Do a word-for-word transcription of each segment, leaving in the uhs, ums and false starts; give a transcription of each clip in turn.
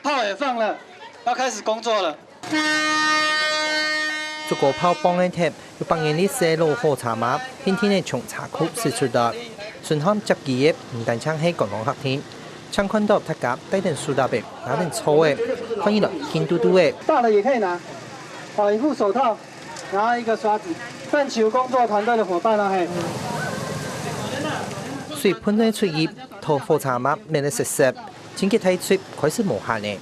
炮也放了，要开始工作了。竹篙炮放个忒，有百年歷史个老火車嫲，定定仔從車庫駛出來，順項接機个毋單淨係觀光客添，正看到大家戴等手套仔，拿等銼仔，看起來緊嘟嘟仔。大的也可以拿，好，一副手套，然后一个刷子，半球工作团队的伙伴啊，嘿。水噴仔出去，拖火車嫲搣仔實實，清潔大隊開始無閒咧。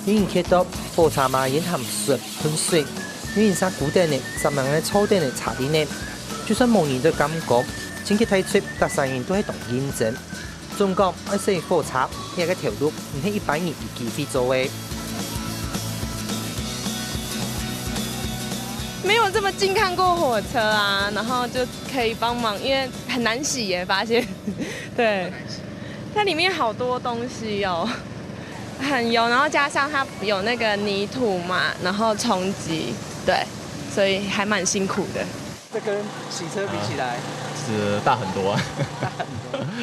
有人看到火車嫲因含水噴水，有人煞跍等仔，煞猛仔坐等仔車頂仔，就算無人在監工，清潔大隊逐儕人都係當認真。總講愛駛火車，這个頭路毋係一般人有機會做个。没有这么近看过火车啊，然后就可以帮忙，因为很难洗耶，发现。对，它里面好多东西哦，很油，然后加上它有那个泥土嘛，然后冲击，对，所以还蛮辛苦的。这跟洗车比起来，是大很多啊，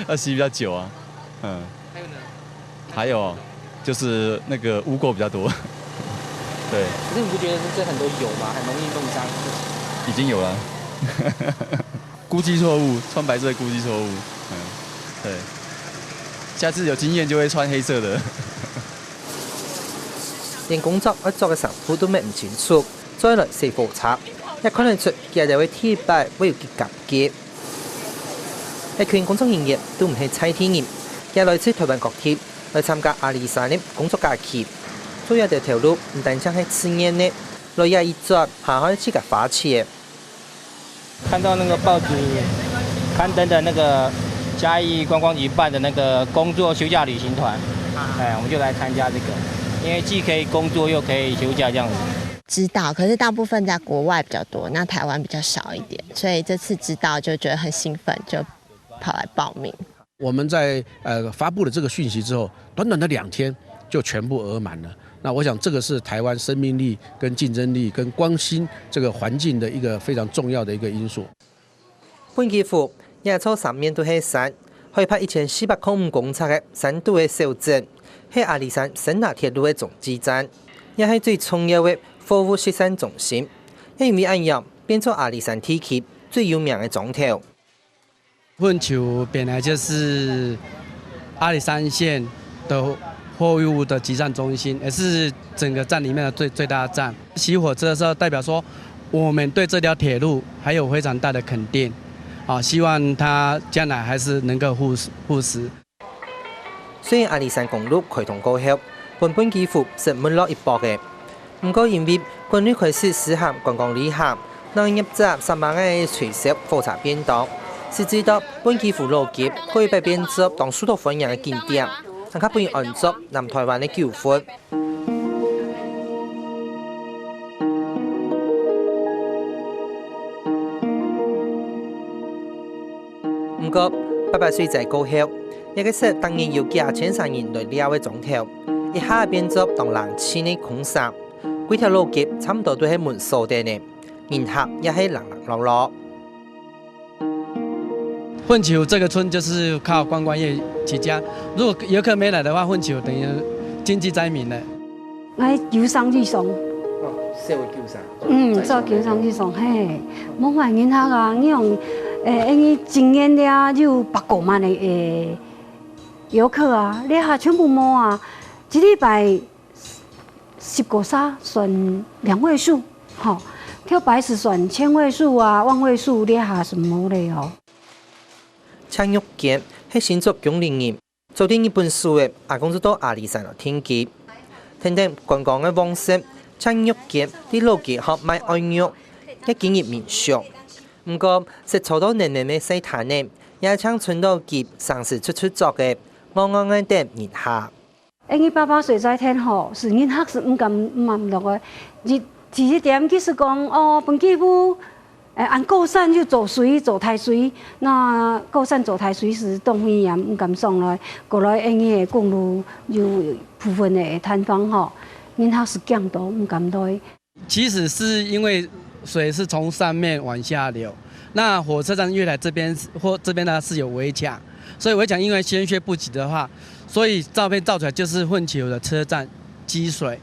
要洗比较久啊，嗯，还有呢？还有就是那个污垢比较多，对，可是你不觉得这很多油吗？很容易弄脏自己。已经有了，估计错误，穿白色估计错误，嗯，对，下次有经验就会穿黑色的。連工作愛著个衫褲都摸毋清楚，再來駛火車，也看得出佢兜个體力會有幾艱巨。一群工作人員都毋係在地人，佢兜來自台灣各地，來參加阿里山个工作假期。做這條頭路毋單淨係自願个，來這一轉，還係自家花錢。看到那个报纸刊登的那个嘉义观光局办的那个工作休假旅行团，哎，我们就来参加这个，因为既可以工作又可以休假这样子。知道，可是大部分在国外比较多，那台湾比较少一点，所以这次知道就觉得很兴奋，就跑来报名。我们在呃发布了这个讯息之后，短短的两天就全部额满了。那我想，这个是台湾生命力跟竞争力跟关心这个环境的一个非常重要的一个因素。本基湖這座三面都係山，海拔一千四百空五公尺个山肚个小鎮，係阿里山森林鐵路个中繼站，也係最重要个貨物集散中心，也因為恁樣變做阿里山地區最有名个庄頭。混球本来就是阿里山线的货物的集散中心，也是整个站里面的最最大的站。熄火车的时候，代表说我们对这条铁路还有非常大的肯定，啊，希望它将来还是能够护护持。虽然阿里山公路开通过后，本本基湖是没落一半个， 毋過因為國內開始施行觀光旅行，旅遊業者煞猛仔推銷火車便當，使得本基湖老街過一擺變做當受到歡迎个景點，還較分人安做南台灣个九份。毋過，八八水災過後，這个說逐日有幾千儕人來尞个庄頭，一下變做當冷清个空城。 歸條老街差毋多都係門鎖等呢，人客也係零零落落。混球这个村就是靠观光业起家，如果游客没来的话，混球等于经济灾民了。哎，游上去上。哦，社会救伤。嗯，做救上去上，嘿，无法人客啊，你用，诶，因为今年了有八个万的诶游客啊，这下全部无啊，一礼拜 十个啥算两位数，吼，跳白是算千位数啊、万位数，这下是无咧哦。赤玉間係新竹公里人，做得日本手个阿公就到阿里山來定居。聽聽觀光个往事，赤玉間在老街學賣愛玉，也經營民宿。毋過，食坐到暖暖个細攤仔，也淨伸到佢生時出出作个，戇戇个等人客。 因為八八水災天吼，是人客是毋敢毋敢落个。一第一點，佢是講哦，本基湖，誒，按高山又做水，做大水，那高山做大水是當危險，毋敢上來。過來，因為公路有部分的攤販吼，人客是驚到毋敢來。其实是因为水是从上面往下流，那火车站月台这边或这边呢是有围墙，所以围墙因为先削不及的话，所以照片照出来就是混球的车站积水、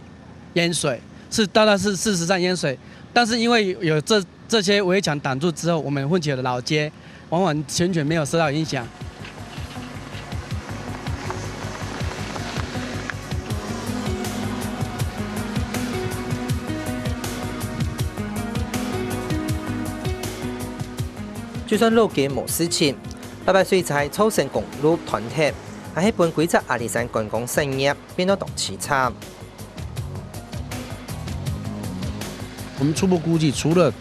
淹水，是到那是事实上淹水，但是因为有这这些围墙挡住之后，我们混球的老街完完全全没有受到影响。就算老街無事情，八八水災造成公路斷忒，還係分歸隻阿里山觀光產業變到當悽慘。我们初步估计，除了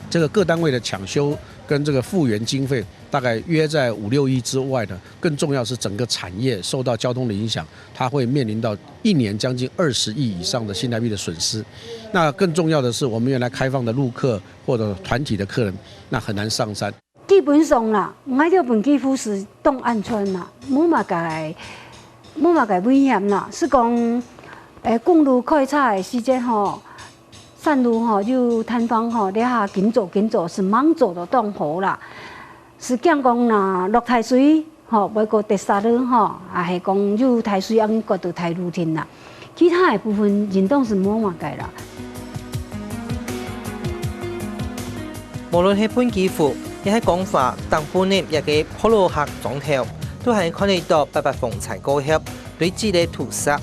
这个各单位的抢修跟这个复原经费大概约在五六亿之外呢，更重要是整个产业受到交通的影响，它会面临到一年将近二十亿以上的新台币的损失。那更重要的是，我们原来开放的陆客或者团体的客人，那很难上山。基本上啦，𠊎兜文基湖是當安全啦，無麼个無麼个危險啦。是講，誒，公路開車个時節吼，山路吼有塌方吼，這下緊做緊做，係吂做到當好啦。係驚講若落大水吼，會過跌沙了吼，也係講有大水恁樣割到大路停啦。其他个部分應當係無麼个啦。 無論係文基湖，也係光華、東部林這个婆羅客庄頭，都還看得到八八風災過後堆積个土石，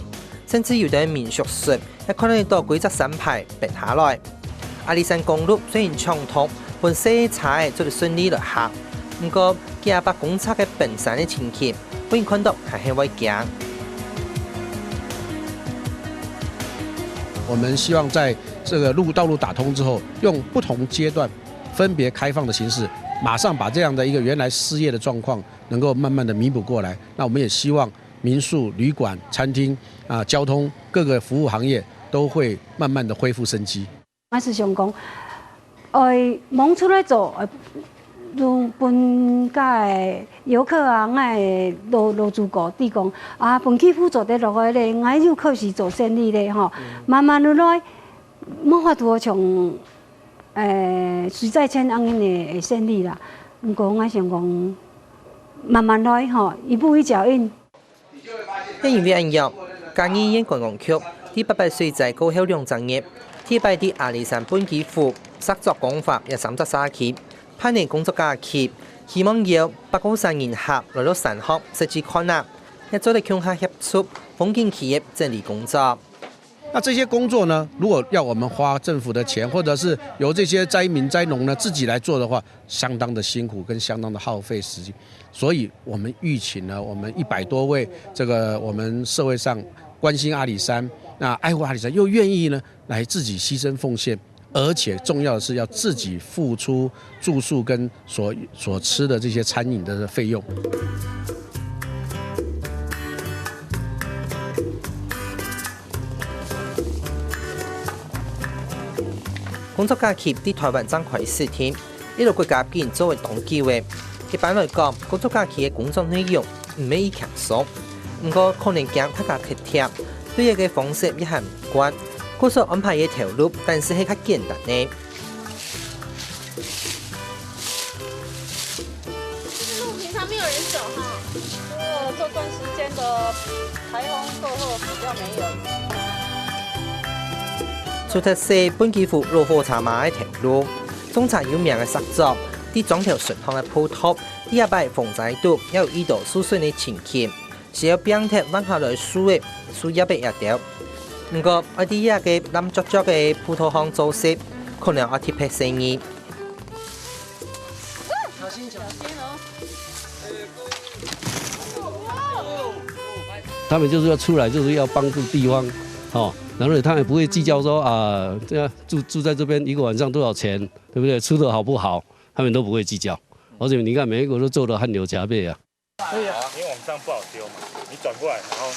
甚至有兜民宿脣也看得到歸隻山排崩下來。阿里山公路雖然暢通，分細車仔做得順利來行，毋過幾百公尺个崩山个情形，分人看到還係會驚。我們希望在这个路道路打通之后，用不同阶段分别开放的形式，马上把这样的一个原来失业的状况能够慢慢的弥补过来。那我们也希望民宿、旅馆、餐厅啊、交通各个服务行业都会慢慢的恢复生机。我是想讲，呃，望出来做，呃，分个游客啊，𠊎个老老主顾知讲啊，文基湖做得落来咧，𠊎又开始做生意咧吼，慢慢落来，无法度像 誒，水災前恁樣个生理啦。毋過𠊎想講，慢慢來吼，一步一腳印。也因為恁樣，嘉義縣觀光局在八八水災過後兩隻月，第一擺在阿里山文基湖、石作光華這三隻社區辦理工作假期，希望邀百過儕人客來到山項實際看啊，也做得共下協助風景區个整理工作。 那这些工作呢，如果要我们花政府的钱，或者是由这些灾民灾农呢自己来做的话，相当的辛苦跟相当的耗费时间。所以我们预请呢，我们一百多位这个我们社会上关心阿里山、那爱护阿里山，又愿意呢来自己牺牲奉献，而且重要的是要自己付出住宿跟所所吃的这些餐饮的费用。 工作假期在台灣正開始定，一路國家已經做會當久了。一般來講，工作假期个工作內容毋會異輕鬆，毋過可能驚大家忒悿，對這个方式也還毋慣，故所安排个頭路，但是係較簡單个。 路平常沒有人走哈，不過這段時間的颱風過後比較沒有。除忒細文基湖老火車嫲个頭路，種茶有名个石作，在庄頭順巷个鋪頭，第一擺風災肚也有遇到受損个情形，需要摒忒彎下來樹个、樹葉个這兜。毋過，愛在這个爛朲朲个鋪頭項做事，可能愛特別細義。 他们就是要出来，就是要帮助地方，哦，然后他也不会计较说啊，这样住住在这边一个晚上多少钱，对不对？吃的好不好，他们都不会计较。而且你看每一个都做得汗流浃背啊。可以啊，因为往上不好丢嘛，你转过来，然后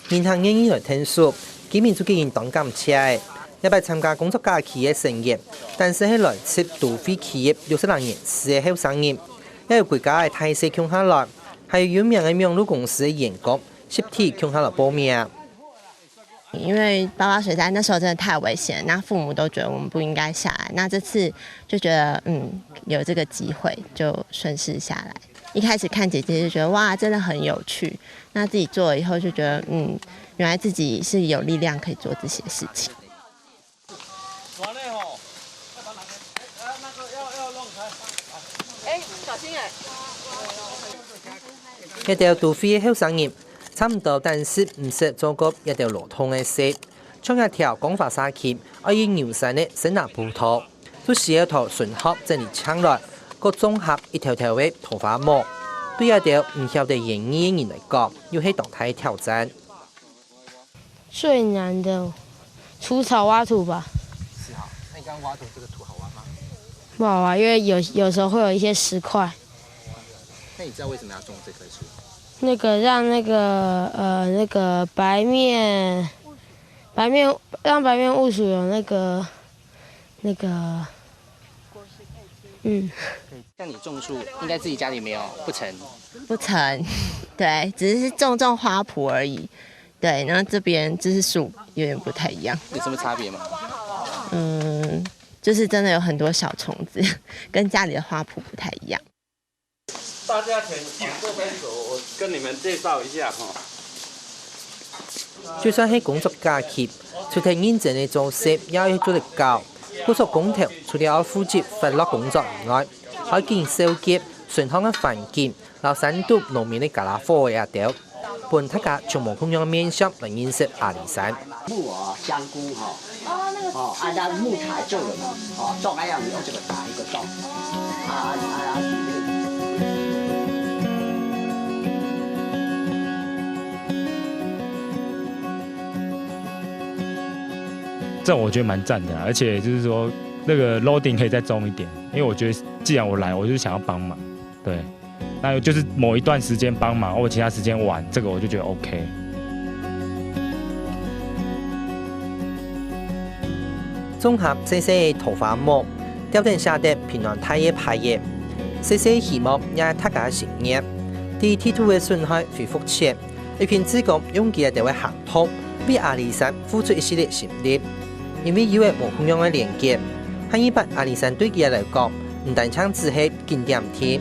人客願意來𢯭手，居民就已經當感謝了。這擺參加工作假期个成員，單淨係來自都會區个六十零年次个後生人，也有歸家个大細共下來，還有有名个網路公司个員工集體共下來報名。因為八八水災那時候真的太危險，那父母都覺得我們不應該下來，那這次就覺得嗯有這個機會就順勢下來。一開始看姐姐就覺得哇真的很有趣，那自己做了以後就覺得嗯原來自己是有力量可以做這些事情。哎，小心哎！這兜都會个後生人，差毋多單身毋識做過這兜勞動个事。像這條光華社區愛去牛山个生拿葡萄，就需要同順學整理青來，過綜合一條條个桃花木。對這兜毋曉得園藝个人來講，又係當大个挑戰。 最难的除草挖土吧。是哈，那你刚刚挖土这个土好挖吗？不好挖，因为有有时候会有一些石块。那你知道为什么要种这棵树？那个让那个呃那个白面白面让白面鼯鼠有那个那个嗯。像你种树，应该自己家里没有不成？不成，对，只是种种花圃而已。对，那这边就是树有点不太一样。有什么差别吗？嗯，就是真的有很多小虫子，跟家里的花圃不太一样。大家请请这边走，我跟你们介绍一下哈。就算係工作假期，除忒認真个做事，也愛做得搞。故所工頭除了愛負責發落工作以外，還愛緊紹介順項个環境，摎山肚農民个家啦伙仔兜，分大家從無共樣个面向來認識阿里山。木耳、香菇哈，哦，那个哦，按照木材做的嘛，哦，种哎呀，你用这个打一个洞，啊啊啊。这我觉得蛮赞的，而且就是说那个 loading 可以再重一点，因为我觉得既然我来，我就想要帮忙，对。那就是某一段时间帮忙，我其他时间玩，这个我就觉得 OK。綜合細細个桃花木，吊燈寫得平安大个牌仔，細細希望也係大家个心願。在地圖个損害恢復前，一群志工用佢兜个行動，為阿里山付出一息仔心力。因為有了無共樣个連結，下二擺阿里山對佢兜來講，毋單淨只係景點地，